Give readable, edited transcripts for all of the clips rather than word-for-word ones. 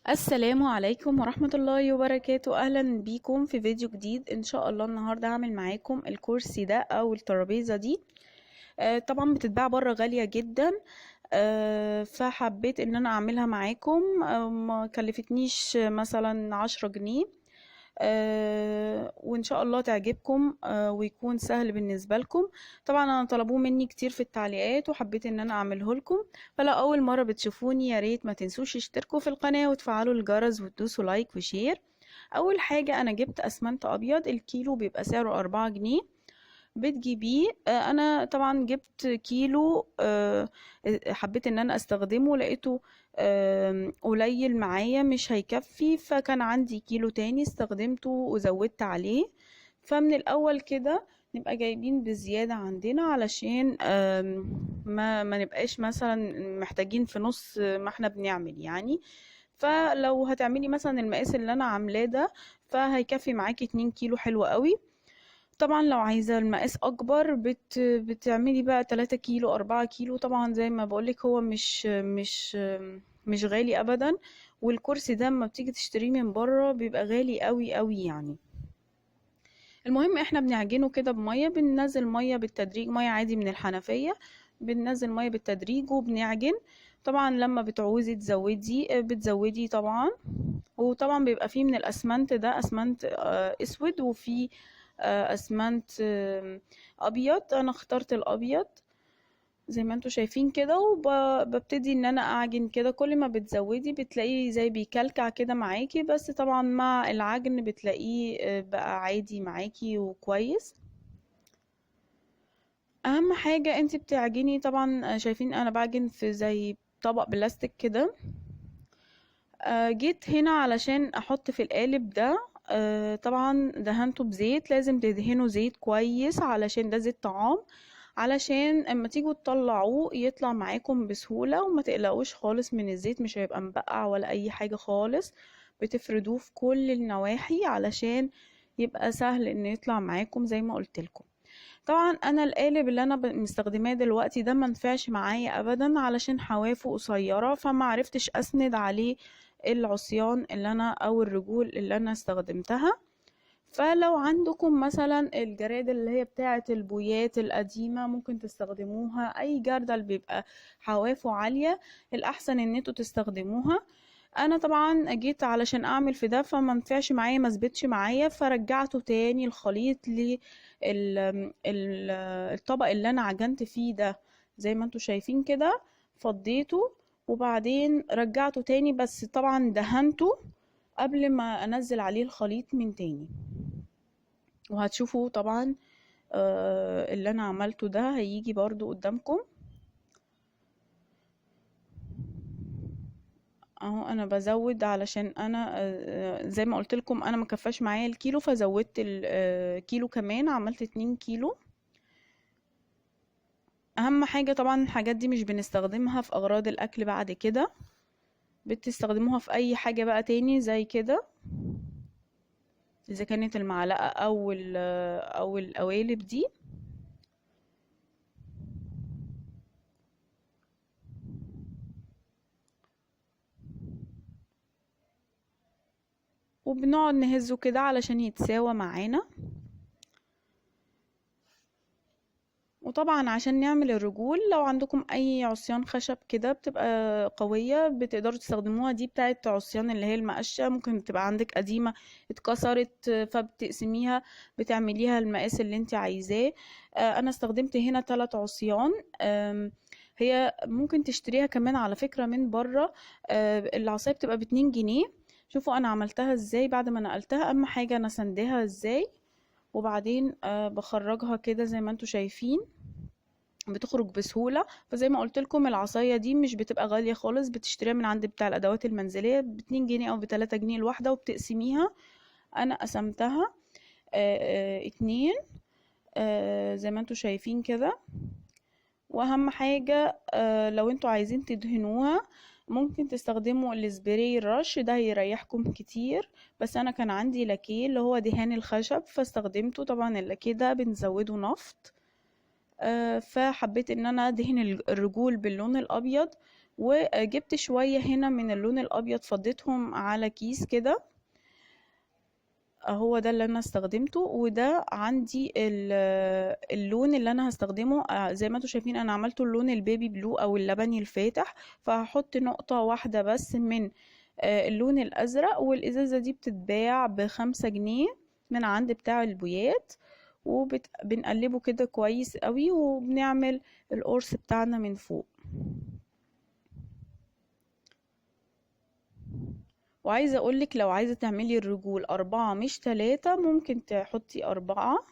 السلام عليكم ورحمة الله وبركاته. اهلا بيكم في فيديو جديد. ان شاء الله النهاردة هعمل معاكم الكرسي ده او الترابيزة دي. طبعا بتتباع بره غالية جدا، فحبيت ان انا اعملها معاكم. ما كلفتنيش مثلا 10 جنيه، وان شاء الله تعجبكم، ويكون سهل بالنسبة لكم. طبعا انا طلبوه مني كتير في التعليقات وحبيت ان انا اعمله لكم. فلو اول مرة بتشوفوني يا ريت ما تنسوش تشتركوا في القناة وتفعلوا الجرس وتدوسوا like و share. اول حاجة انا جبت اسمنت ابيض، الكيلو بيبقى سعره 4 جنيه بتجيبيه. انا طبعا جبت كيلو، حبيت ان انا استخدمه، لقيته قليل معايا مش هيكفي، فكان عندي كيلو تاني استخدمته وزودت عليه. فمن الاول كده نبقى جايبين بزيادة عندنا علشان ما نبقاش مثلا محتاجين في نص ما احنا بنعمل يعني. فلو هتعملي مثلا المقاس اللي انا عاملاه ده فهيكفي معاكي 2 كيلو، حلو قوي. طبعا لو عايزة المقاس اكبر بتعملي بقى 3 كيلو 4 كيلو. طبعا زي ما بقولك هو مش غالي ابدا، والكرسي ده اما بتيجي تشتريه من بره بيبقى غالي قوي قوي يعني. المهم احنا بنعجنه كده بمية، بننزل مية بالتدريج، مية عادي من الحنفية، بننزل مية بالتدريج وبنعجن. طبعا لما بتعوزي تزودي بتزودي طبعا. وطبعا بيبقى فيه من الاسمنت ده اسمنت اسود، وفيه اسمنت ابيض. انا اخترت الابيض زي ما انتوا شايفين كده، وببتدي ان انا اعجن كده. كل ما بتزودي بتلاقيه زي بيكلكع كده معاكي، بس طبعا مع العجن بتلاقيه بقى عادي معاكي وكويس. اهم حاجة انت بتعجني. طبعا شايفين انا بعجن في زي طبق بلاستيك كده. جيت هنا علشان احط في القالب ده. طبعا دهنته بزيت، لازم تدهنه زيت كويس علشان ده زيت طعام، علشان اما تيجوا تطلعوه يطلع معاكم بسهولة وما تقلقوش خالص من الزيت، مش هيبقى مبقع ولا اي حاجة خالص. بتفردوه في كل النواحي علشان يبقى سهل انه يطلع معاكم زي ما قلت لكم. طبعا انا القالب اللي انا مستخدماه دلوقتي ده ما نفعش معايا ابدا علشان حوافه قصيرة، فما عرفتش اسند عليه العصيان اللي انا او الرجول اللي انا استخدمتها. فلو عندكم مثلا الجرادل اللي هي بتاعه البويات القديمة ممكن تستخدموها، اي جردل بيبقى حوافه عالية الاحسن ان انتوا تستخدموها. انا طبعا جيت علشان اعمل في ده فما نفعش معايا، ما ثبتش معايا، فرجعته تاني الخليط للطبق اللي انا عجنت فيه ده زي ما انتوا شايفين كده، فضيته وبعدين رجعته تاني، بس طبعا دهنته قبل ما انزل عليه الخليط من تاني. وهتشوفوا طبعا اللي انا عملته ده هيجي برضو قدامكم اهو. انا بزود علشان انا زي ما قلت لكم انا ما كفاش معايا الكيلو، فزودت الكيلو كمان، عملت 2 كيلو. اهم حاجة طبعا الحاجات دي مش بنستخدمها في اغراض الاكل بعد كده، بتستخدموها في اي حاجة بقى تاني زي كده، اذا كانت المعلقة او القوالب دي. وبنقعد نهزه كده علشان يتساوى معانا. وطبعا عشان نعمل الرجول لو عندكم اي عصيان خشب كده بتبقى قوية بتقدروا تستخدموها، دي بتاعت عصيان اللي هي المقشة، ممكن تبقى عندك قديمة اتكسرت فبتقسميها بتعمليها المقاس اللي انت عايزاه. انا استخدمت هنا 3 عصيان. هي ممكن تشتريها كمان على فكرة من بره، العصاية بتبقى ب2 جنيه. شوفوا انا عملتها ازاي بعد ما نقلتها، اهم حاجة انا سندها ازاي، وبعدين بخرجها كده زي ما انتوا شايفين بتخرج بسهولة. فزي ما قلت لكم العصاية دي مش بتبقى غالية خالص، بتشتريها من عند بتاع الادوات المنزلية ب2 جنيه او ب3 جنيه الواحدة، وبتقسميها. انا قسمتها 2 زي ما انتوا شايفين كده. واهم حاجة لو انتوا عايزين تدهنوها ممكن تستخدموا السبراي الرش ده، هيريحكم كتير. بس انا كان عندي لاكيه اللي هو دهان الخشب فاستخدمته. طبعا اللاكيه ده بنزوده نفط، فحبيت ان انا ادهن الرجول باللون الابيض وجبت شوية هنا من اللون الابيض فضيتهم على كيس كده، هو ده اللي انا استخدمته. وده عندي اللون اللي انا هستخدمه، زي ما انتم شايفين انا عملته اللون ال baby blue او اللبني الفاتح، فهحط نقطة واحدة بس من اللون الازرق. والازازة دي بتتباع ب5 جنيه من عند بتاع البويات، وبنقلبه كده كويس قوي، وبنعمل القرص بتاعنا من فوق. وعايزة اقولك لو عايزة تعملي الرجول 4 مش 3 ممكن تحطي 4،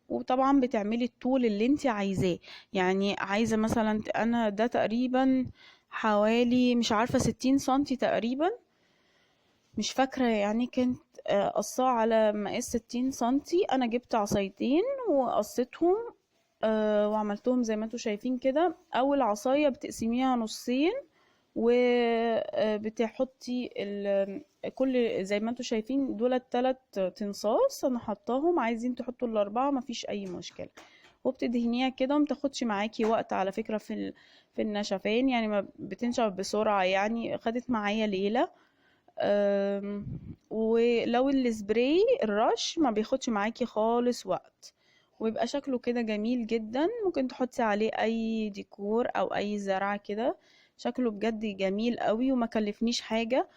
وطبعا بتعملي الطول اللي انت عايزاه. يعني عايزة مثلا، انا ده تقريبا حوالي مش عارفة 60 سنتي تقريبا، مش فاكرة، يعني كانت قصاه على مقاس 60 سنتي. انا جبت عصايتين وقصيتهم وعملتهم زي ما انتوا شايفين كده. اول عصاية بتقسميها نصين، وبتحطي كل زي ما انتوا شايفين دول 3 تنصاص انا حطاهم، عايزين تحطوا ال4 مفيش اي مشكلة. وبتدهنيها كده، ومتاخدش معاكي وقت على فكرة في النشفان، يعني ما بتنشف بسرعة، يعني خدت معايا ليلة. ولو السبراي الرش ما بياخدش معاكي خالص وقت، ويبقى شكله كده جميل جدا. ممكن تحطي عليه اي ديكور او اي زرعة كده، شكله بجد جميل قوي وما كلفنيش حاجة.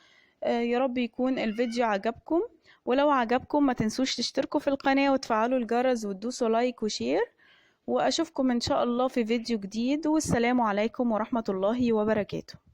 يا رب يكون الفيديو عجبكم، ولو عجبكم ما تنسوش تشتركوا في القناة وتفعلوا الجرس وتدوسوا like و share، واشوفكم ان شاء الله في فيديو جديد. والسلام عليكم ورحمة الله وبركاته.